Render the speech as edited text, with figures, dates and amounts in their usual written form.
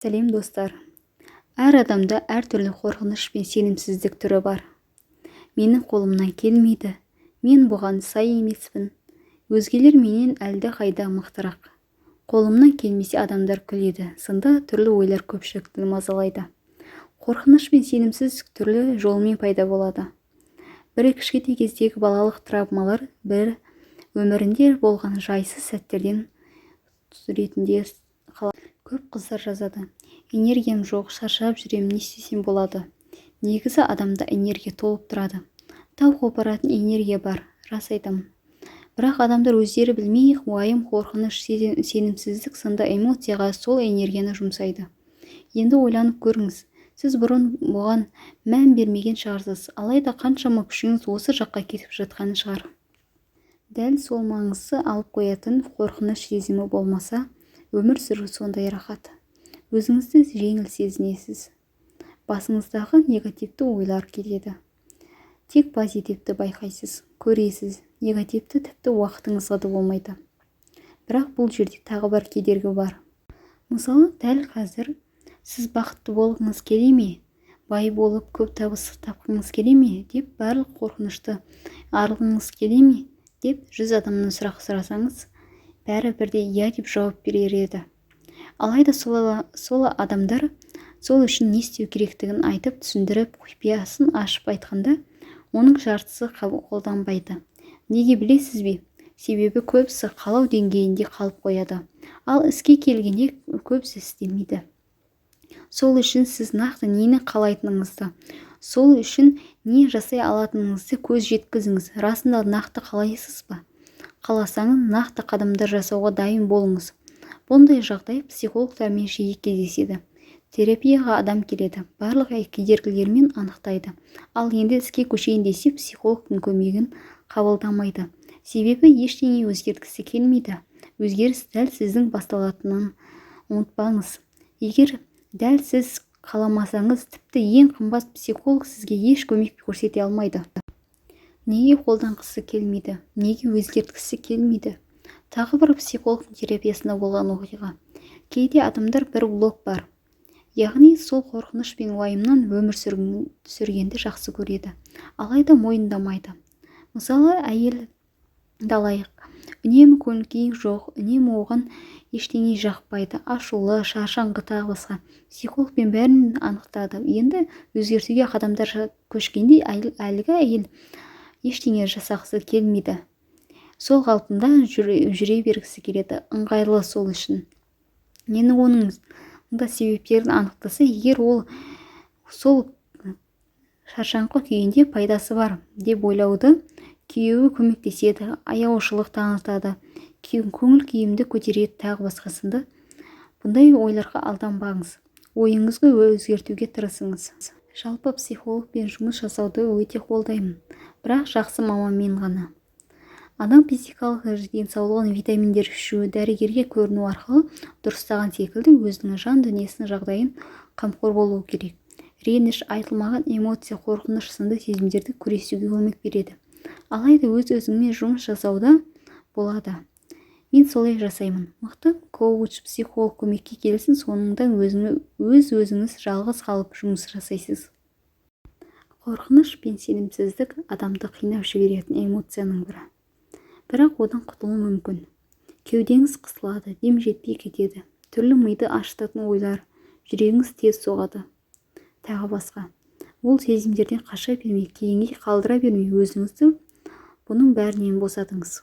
Сәлем, достар! Әр адамда әртүрлі қорқыныш пен сенімсіздік түрі бар. Менің қолымнан келмейді, мен бұған сай емеспін, өзгелер менен әлдеқайда мықтырақ, қолымнан келмесе, адамдар күледі сынды түрлі ойлар көпшілікті мазалайды. Қорқыныш пен сенімсіздік түрлі жолмен пайда болады. Бірі кішкентай кездегі балалық травмалар, бірі өмірінде болған жайсыз сәттерден ретінде. Көп қыздар жазады: «Энергиям жоқ, шаршап жүремін, не істесем болады?» Негізі адамда энергия толып тұрады, тау қопаратын энергия бар, рас айтамын. Бірақ адамдар өздері білмей уайым, қорқыныш, сенімсіздік сынды эмоцияға сол энергияны жұмсайды. Енді ойланып көріңіз: сіз бұрын бұған мән бермеген шығарсыз, алайда қаншама күшіңіз осы жаққа кетіп жатқан шығар. Дәл сол маңызды алып қоятын қорқыныш сезімі болмаса, өмір сүру сондай рахат, өзіңізді жеңіл сезінесіз. Басыңыздағы негативті ойлар кетеді, тек позитивті байқайсыз, көресіз. Негативті тіпті уақытыңызға да болмайды. Бірақ бұл жерде тағы бір кедергі бар. Мысалы, дәл қазір сіз бақытты болғыңыз келе ме, бай болып, көп табыс тапқыңыз келе ме деп, барлық қорқынышты арылғыңыз келе ме деп 100 адамнан сұрақ сұрасаңыз, бәрі бірдей «иә» деп жауап берер еді. Алайда сол адамдар сол үшін не істеу керектігін айтып, түсіндіріп, құпиясын ашып айтқанда, оның жартысы қолданбайды. Неге, білесіз бе? Себебі көбісі қалау деңгейінде қалып қояды, ал іске келгенде көбісі істемейді. Сол үшін сіз нақты нені қалайтыныңызды, сол үшін не жасай алатыныңызды көз жеткізіңіз. Расында нақты қалайсыз ба? Қаласаңыз, нақты қадамдар жасауға дайын болыңыз. Бұндай жағдай психологтармен жиі кездеседі. Терапияға адам келеді, барлық кедергілермен анықтайды, ал енді іске көшейін десе, психологтың көмегін қабылдамайды. Себебі ештеңе өзгерткісі келмейді. Өзгеріс дәл сіздің басталатынын ұмытпаңыз. Егер дәл сіз қаламасаңыз, тіпті ең қымбат психолог сізге еш көмек көрсете алмайды. Неге қолданғысы келмейді, неге өзгерткісі келмейді? Тағы бір психологтың терапиясында болған оқиға. Кейде адамдар бір блок бар, яғни сол қорқыныш пен уайымнан өмір сүргенді жақсы көреді, алайда мойындамайды. Мысалы, әйелді алайық: үнемі көңіл күйі жоқ, үнемі оған ештеңе жақпайды, ашулы, шаршаңқы, тағы басқа. Психологпен бәрін анықтады. Енді өзгертуге қадамдар көшкенде, әлгі әйел ештеңе жасағысы келмейді, сол қалпында жүре бергісі келеді, ыңғайлы сол үшін. Енді оның да себептерін анықтаса, егер ол сол шаршаңқы күйінде пайдасы бар деп ойлауды, күйеуі көмектеседі, аяушылық танытады, көңіл күйімді көтереді, тағы басқа сынды. Бұндай ойларға алданбаңыз, ойыңызды өзгертуге тырысыңыз. Жалпы психологпен жұмыс жасауды өте қолдаймын, бірақ жақсы маманмен ғана. Адам физикалық денсаулығын витаминдер ішу, дәрігерге көріну арқылы дұрыстаған секілді, өзінің жан дүниесінің жағдайын қамқор болуы керек. Реніш, айтылмаған эмоция, қорқыныш сынды сезімдерді күресуге көмек береді. Алайда өз-өзіңмен жұмыс жасауда болады. Мен солай жасаймын. Мықты коуч, психолог көмекке келсін, соңында өз-өзіңіз жалғыз қалып жұмыс жасайсыз. Қорқыныш пен сенімсіздік адамды қинап жіберетін эмоцияның бірі, бірақ одан құтылу мүмкін. Кеудеңіз қысылады, дем жетпей кетеді, түрлі миды ашытатын ойлар, жүрегіңіз тез соғады, тағы басқа. Ол сезімдерден қаша бермей, кейінге қалдыра бермей, өзіңізді бұның бәрінен босатыңыз.